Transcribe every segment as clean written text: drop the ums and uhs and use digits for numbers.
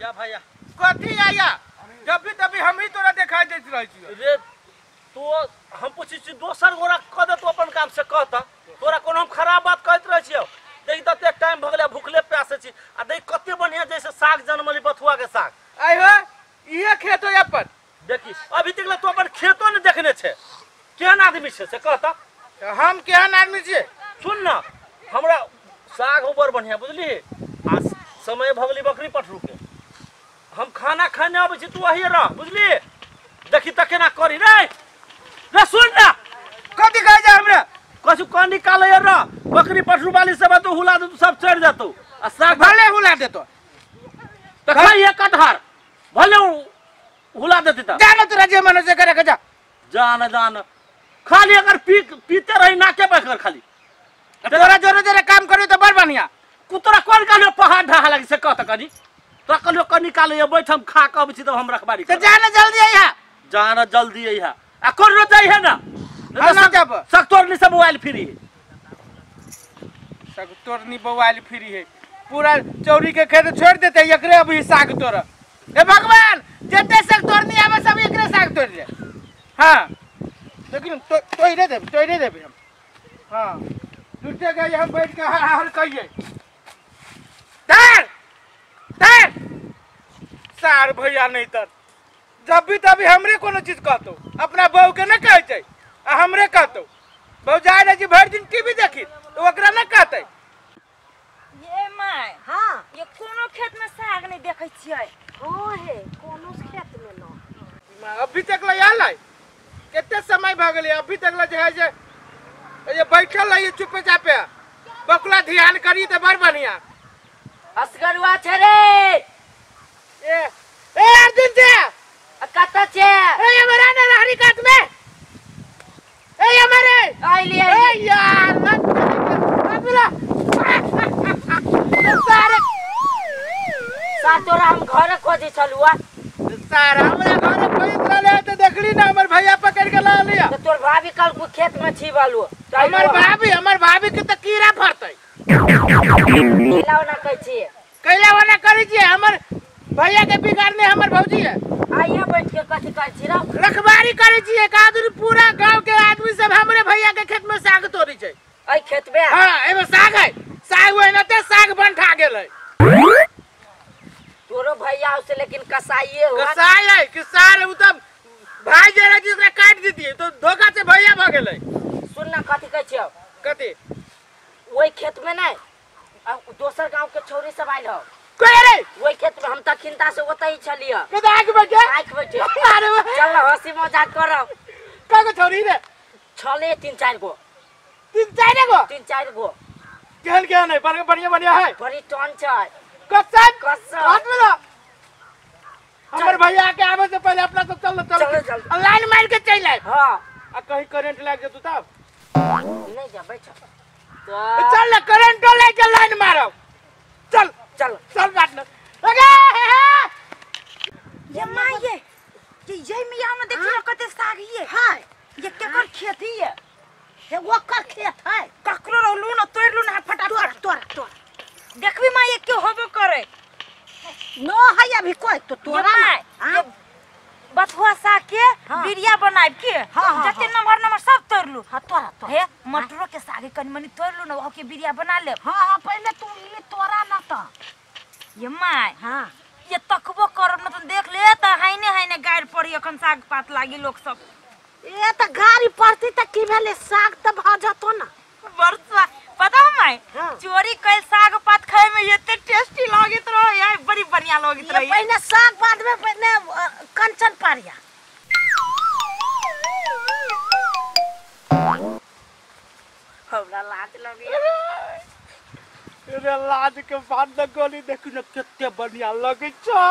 या भैया कथी आया जब भी तभी हम ही तोरा दिखाई देत रहै छियो रे। तो हम पूछै छी दोसर गोरा कह दे तू अपन काम से कहता तोरा कोनो हम खराब बात कहैत रहै छियो। देख तते टाइम भ गेलै भूखले प्यासे छी आ देख कते बढ़िया जैसे साग जनमली बथुआ के साग। आइ हो इहे खेत हो अपन। देखी अभी तक तू अपन खेतो ने देखने छे केहन आदमी छे से कहता। हम केहन आदमी छियै? सुन ना हमरा साग हो बड़ बढ़िया बुझली आ समय भ गेलै बकरी पठरू के हम खाना खाने अबै छी तू अहिए रह बुझली। देखी त केना करी रे रे सुन ना कथी कहै छै हमरा कछु कह निकालै रह बकरी पठरू वाली सब तो हुला दे सब चढ़ जतौ आ साग भले हुला देतो त खाइए कटहर भले हुला देती त जान तोरा जे मन से करे के जा जान जान खाली अगर पी पीते रही नाके बैठकर खाली तोरा जोरे जोरे काम करी त बड़ बढ़िया। कुतरा कोन कहलियो पहाड़ ढहा लागी से कह त कनी तोरा कहलियो कह निकालै बैठ हम खा के अबै छी तब हम रखबारी त जान जल्दी अइहा जान जल्दी अइहा आ कोन जाइहे ना हम जाब सकतोरनी से मोबाइल फ्री है सकतोरनी मोबाइल फ्री है पूरा चौरी के खेत छोड़ देते एकरे अभी साग तोड़। हे भगवान जते सकतोरनी आवे सब एकरे साग तोड़ ले। हां लेकिन तोड़े देब तोड़े देब हम। हां जुटे गए हम बैठ के हर हर कहिए तार तार सार भैया नहीं तर जब भी तभी हमरे कोनो चीज कहतो अपना बहू के न कहै छै आ हमरे कहतो बहू जाय रहे छी भरि दिन टीवी देखी तो ओकरा न कहतै। ये my हां ये कोनो खेत में साग नहीं देखै छियै। ओ हे कोनो खेत में न अभी तक ले आल है कते समय भ गेलै अभी तक ले जे है जे ये बैठल है चुपे चापे बकुला ध्यान करी त बड़ बढ़िया। असगरुआ छै रे ए ए अर्जुन छै कत छै ए हमरा ने हरी कात में ए हमारे आइली ए यार मत अबला सारे सातोरा हम घर खोजे छलुआ सारा हमरा घर खोजत रहले त देखली ना हमर भैया पकड़ के ला लिया त तोर भाभी कल को खेत में छी बालू हमर भाभी के त कीड़ा फरतै कैला ओना कहै छी कैला ओना करै छी हमर भैया के बिगाड़ने हमर भौजी है। आइए बैठ के कथी करै छी रखबारी करै छी एक आदमी पूरा गांव के आदमी सब हमरे भैया के खेत में साग तोड़ी छै। एहि खेत में? हां एमे साग है साग ओहिनाते साग बंठा गेल है। तोरो भैया उसे लेकिन कसाईए हो कसाई है कि सार उ त भाई जे रहे ओकरा काट देतिए तो धोखा से भैया भ गेलै। सुन ना कथी कहै छियौ कथी ओहि खेत में नै दोसर गांव के छौरी सब आइल हो कोई रे ओहि खेत में हम तखिनता से ओतही छलियै कत आंख बैठे आंख बैठे। अरे चल हंसी मजाक करब। का छौरी रे छले तीन चार गो तीन चार गो तीन चार गो केहन केहन है बढ़िया बढ़िया है बड़ी टन छै कसम कसम हाथ में ला हमर भैया के आवे से पहले अपना सब चल चल चल लाइन मार के चल आए। हां आ कहीं करंट लाग जतौ तब नहीं जा बैठ चल ना करंट लाग के लाइन मारब चल चल चल बात न अगे ये मां ये मियां में देखियो कते साग ये हां ये केकर खेत ये हे ओकर खेत है ककरो रहलू न तोड़ लू ना फटाफट तोड़ तोड़ देखबी मां ये क्यों होबो करे नो है अभी कोई तो तोरा ना बथुआ साग के बिरिया बनाइब के जते नंबर नंबर सब तोड़ लू। हां तोरा तोड़ हे मटरो के साग कनी मनी तोड़ लू ना ओके के बिरिया बना ले। हां हां पहले तू ई तोरा ना त ये my हां ये तकबो करब न त देख ले त हाइने हाइने गाड़ पड़ी अखन साग पात लागी लोग सब। ए त गाड़ी पड़ती त की भेले साग त भ जतो ना बरसा पता है my चोरी कैल साग पात खाए में एते टेस्टी लागत रहे यार बड़ी बढ़िया लागत रहे। पहले साग बाद में पहले कंचन पारिया हमरा लाज लगे रे लाज के बाद न गोली देखू न कते बढ़िया लगे छै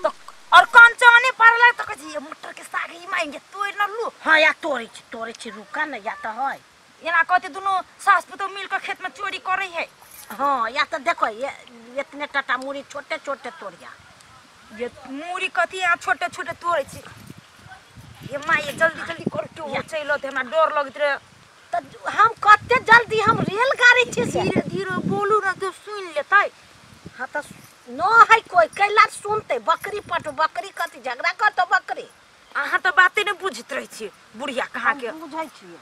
तो और कंचने पारला तो कहि ये मटर के साग ही मांगे तोड़ न लू। हां या तोड़े छी रुका न या त है एना कहते दुनु सास पुतो मिल के खेत में चोरी करे है। हां या त देखो ये इतने टाटा मूरी छोटे छोटे तोड़िया ये मूरी कथी आ छोटे छोटे तोड़े छी ये मां ये जल्दी जल्दी कर क्यों चलो त हमरा डर लगत रे त हम कते जल्दी हम रेलगाड़ी छी से धीरे धीरे बोलू न तो सुन लेतै। हां त न है कोई कैला सुनते बकरी पटो बकरी कथि झगड़ा करतो बकरी। अहाँ त बाते ने बुझत रहै छी बुढ़िया कहाँ के। हम बुझै छियै,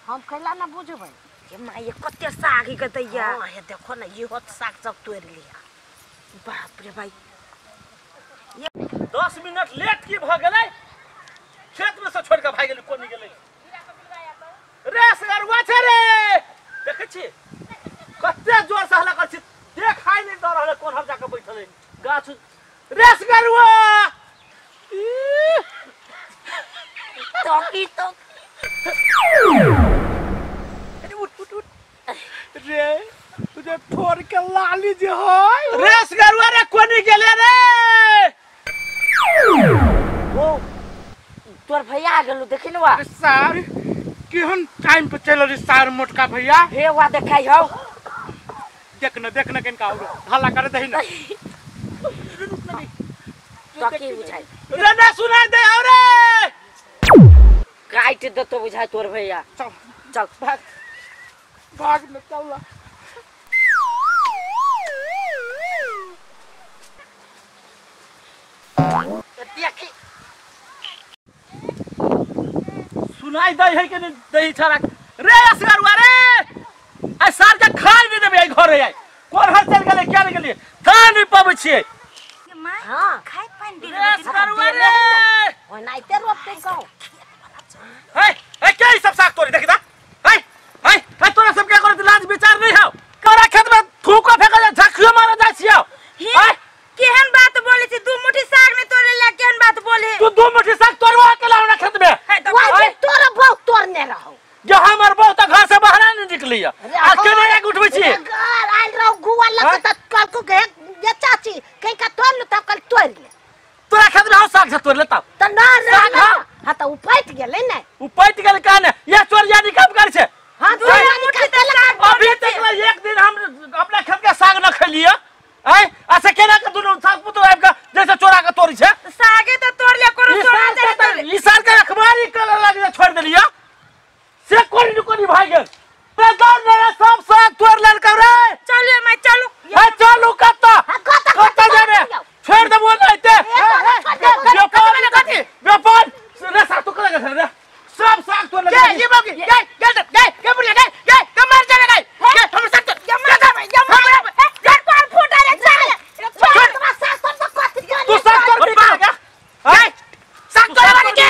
हम कैला न बुझबै। ये माय ये कते साग ही दैया। हां हे देखो न इहो साग सब तोड़ लिया। बाप रे भाई 10 मिनट लेट की भ गेलै, खेत में से छोड़ के भाग गेलै कोनी गेलै रे सगरुआ छै रे। देखै छी कते जोर से हल्ला कर छी, देखाई नहीं दऽ रहल कोन हर जाके बैठल है गाछ रे सगरुआ। तोकी तो अरे उठ उठ उठ रे तुझे ठोर के लाली जे है रे सगरुआ रे कोनी गेलै रे। ओ तोर भैया आ गेलौ देखि न वा। सार केहन टाइम पे चल रे सार मोटका भैया। हे वा देखाई हौ देख न देख न केनका औरो हल्ला कर दही न। तोकी बुझाई रे ना सुनाई दे औ रे काट दे तो बुझाई तोर भैया। चल चल भाग भाग न चल। देखी सुनाई दे है के नहीं दही छाड़ा रे असगरुआ रे। आ सार के खाई नहीं देबे घरे आई कोन हर चल गेलै क्या नहीं गेलिए ता नहीं पाबै छियै। My हां खाइ पानि दे रे असगरुआ रे ओनाइते रोपते गाँव। हे हे के ई सब साग तोरी देखि ता। हे हे हे तोरा सब के करत लाज विचार नहीं हौ। तोरा खेत में थूको फेकल जा झखियो मारा जाय छियौ। केहन बात बोले छी, दू मुट्ठी साग में तोड़े ला केहन बात बोले तू? दू मुट्ठी साग तोड़वा के ला हमरा खेत में। वही तोरा बहुत तोड़ने रहो जे हमर बहुत घर से बाहर नहीं निकलिया आ केना एक उठबै छी। घर आइल रहो गुआ लग त कल को गे ये चाची कहीं का तोड़ ले त कल तोड़ ले। तोरा खेत में हम साग से तोड़ लेता त ना रे हां त उपैत गेलै ने। उपैत गेल काने ये चोरिया निकम कर छे। हां दू मुट्ठी त साग अभी तक एक दिन हम अपना खेत के साग न खेलिए। आय अच्छा केना के दुनु साग पुतो आबि के जैसे चोरा के तोड़ी छे सागे त तोड़ ले कोनो चोरा चले। ई साल के रखवारी करे लाग छोड़ देलिए से कोनी न कोनी भाग गेल रे। दौड़ रे सब साग तोड़ लेलकै रे। चलू my चलू। हे चलू कत कत जेबे छोड़ देबो नै ते व्यापार कथि व्यापार रे साग तो करे गेल रे सब साग तोड़ लेलकै। ये बाबू गे गे गे गे बुढ़िया गे गे के मर जाबे गे गे हम साग तोड़ ये मार ये मार ये कोन फूटा रे चल तोरा साग तोड़ त कथि तू साग तोड़ के गे हे साग तोड़े वाले के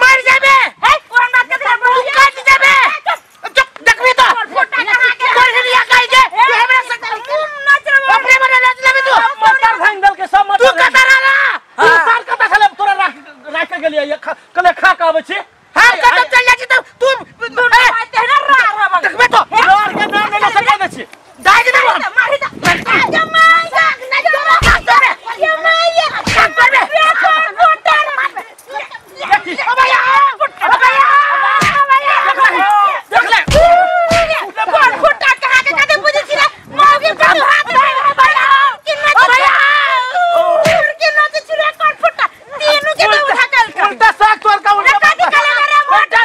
मर जाबे। हे कोन बात के तू काट जाबे चुप देखबी तो फूटा कहां के तोड़ हिलिया काई के तू हमरा साग नाच रे अपने मने नाच लेबे तू मटर भांग दल के सब मटर तू कत रहा तू सार कत छले तोरा राख राख के गेलिए ये कले खा के आबै छी। हम कत चल जाइ छी त तू तेहना रा रा देखबे तो रोर के नाम ले सकै दै छी दाग दे हम मारी दा ये my साग नै तोरा साग तोड़े ये my साग तोड़बे फूटा देखी ओ भैया ओ भैया देख ले कोन फूटा कहां के कते बुझै छी रे मौगी के हाथ भैया कि नाच भैया के नाच छी रे कोन फूटा तीनू के उठा कल के उल्टा साग तोड़ के उल्टा कथि कले रे मोटा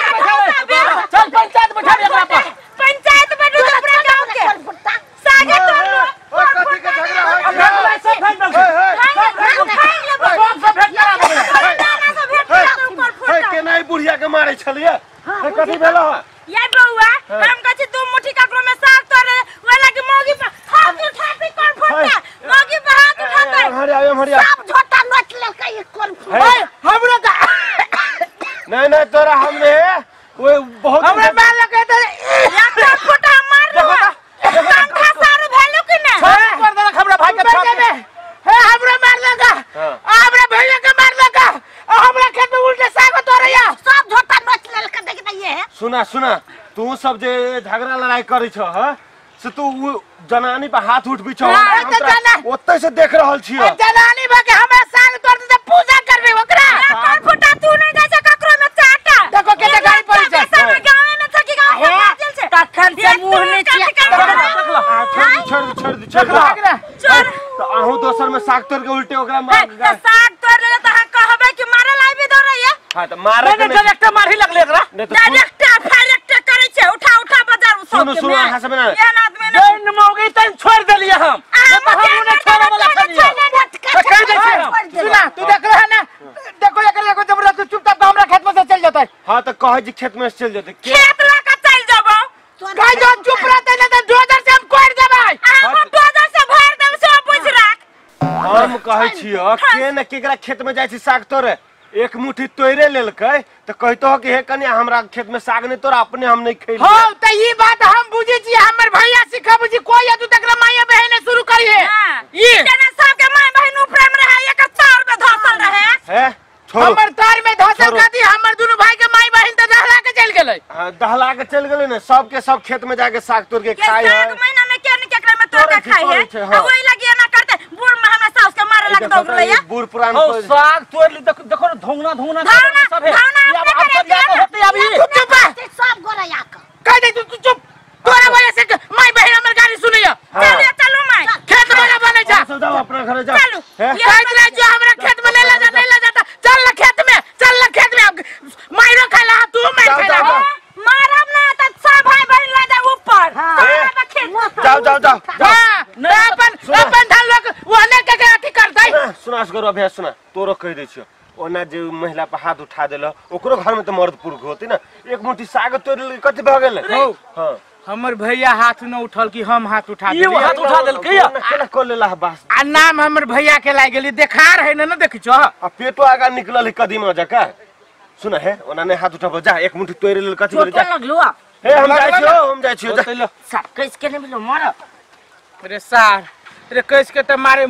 चल पंचायत बैठा एकरा पर। पंचायत बैठू त पूरा गांव के सागे तोड़ लो। ओए कथि के झगड़ा होय सब सब भेट देलकै। सब सब भेट करा देबै। दाना से भेट करा कोन फूटा हे केना ई बुढ़िया के मारै छलिए हे कथि भेलो है या बउआ हम कहै छी दू मुट्ठी ककरो में साग तोड़े वाला के मौगी पर हाथ उठाते कोन फूटा मौगी पर हाथ उठाते। हरिया हरिया सब झोटा नोच लेलकै ई कोन हे हमरा का नहीं नहीं तोरा हमरे ओए बहुत हमरा मार लगे त या कोन फूटा मार लो कंठा सारू भेलो कि ना छोड़ देलक हमरा भाई के मर जाबे। हे हमरा मार लगा हमरा भैया के मार लगा हमरा खेत में उल्टे साग तोड़ैया सब झोटा नोच लेलकै देख न ये। सुना सुना तू सब जे झगड़ा लड़ाई करै छ ह से तू जनानी पर हाथ उठबी छ ओतै से देख रहल छियो। जनानी बा के हमरा साग तोड़ दे पूजा करबे ओकरा। कोन फूटा तू नहीं जाइ छ ककरो में चाटा देखो के गाड़ी पड़ी छै सब गांव में छ कि गांव में बाजल छै तखन से मुंह नै छी। छोड़ छोड़ छोड़ छोड़ तो अहू दोसर में साग तोड़ के उल्टे ओकरा मार त साग तोड़ ले त अहाँ कहबै कि मारल आबि दौड़ैया। हां त मारे के डायरेक्ट मारही लगले एकरा। डायरेक्ट फायरेक्ट करै छै उठा उठा बाजार सुनो सुनो अहाँ सब ना एहन आदमी जैन मौगी तैन छोड़ देलिए हम। अहाँ हां त कहै छी खेत में चल जेतै खेत ल के चल जेबो कह जो चुप रहतै ना त डोजर से हम कोड़ देबै हम डोजर से भर देब से बुझ राख हम कहै छियो के न केकरा खेत में जाइ छी साग तोड़े एक मुट्ठी तोड़े लेलकै त कहतो कि हे कन्या हमरा खेत में साग नहीं तोड़ा अपने हम नहीं खैली हो त ई बात हम बुझी छी हमर भैया सिखाबै छी कोई अजू तक माय बहन शुरू करी है ई जना सब के माय बहन ऊपर में रहे एक तार में धसल रहे हे छोड़ो हमर तार में धसल खाती हमर दुनु भाई के माय बहन त दहला के चल गेलै हां दहला के चल गेलै ने सब के सब खेत में जाके साग तोड़ के खाय है साग महीना में के न केकरा में तोड़ के खाय है आ ओई लगी ना करते बूढ़ में हमरा सास के मारे लग दौड़ लैया बूढ़ पुरान हो साग तोड़ ली देखो देखो धोंगना धोंगना सब है धोंगना होते अभी चुप सब गोरैया के कह दे तू चुप तोरा वजह से माय बहन हमर गाली सुनैया चलो चलो my खेत वाला बने जा सब जाओ अपना घर जाओ चलो कह दे जो हमरा खेत में ले जा नहीं ले जाता चल ना खेत में चल ना खेत में मायरो खाला तू मार खाला मारब ना त सब भाई बहन ला जा ऊपर सारा खेत जाओ जाओ जाओ अपन अपन धान लोग ओने के अथी करतै सुना करो अभ्यास सुना तोरो कह दै छियो ओना जे महिला पर हाथ उठा देल ओकरो घर में त मर्द पुरुष होती ना एक मुट्ठी साग तोड़ लेल कथि भ गेल हां हमर भैया हाथ न उठल कि हम हाथ उठा देलियै ई हाथ उठा देलकै या केना कर लेला बास आ नाम हमर भैया के लाग गेली देखार है न देखि छो आ पेटो आगा निकलल है कदीमा जका सुन हे ओना नै हाथ उठाबो जा एक मुट्ठी तोड़ लेल कथि भेल जा लगलु हे हम जाइ छियो हम जाइ छियो जा सब कैस के नै मिलो मार रे सार रे कैस के त मारे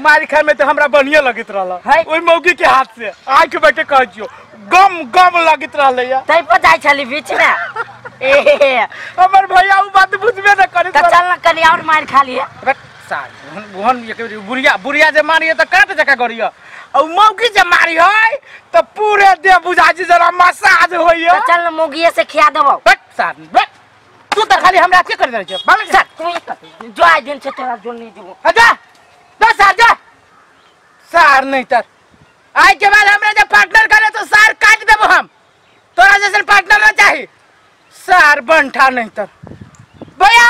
मारी खाए में त हमरा बढ़िया लगैत रहल ओइ मौगी के हाथ से आंख बैठे कहै छियो गम गम लगैत रहलै या तै पर जाइ छली बीच में ए हमर भैया उ बात बुझबे न करे त चल न कनी और मार खा लिए रे सार ओहन एक बुढ़िया बुढ़िया जे मारिए त काट जका करियो आ उ मौगी जे मारी है त पूरे देह बुझा छी जरा मसाज होइयो त चल न मौगीए से खिया देबौ बट सार बट तू त खाली हमरा के कर दे छै बाल सर तू जो आइ दिन छै तोरा जो नहीं देबो जा जा सार जा सार नहीं तर आइ के बाद हमरा जे पार्टनर करे तो सार काट देबो हम तोरा जैसन पार्टनर ना चाही सार बनठा नहीं तर भैया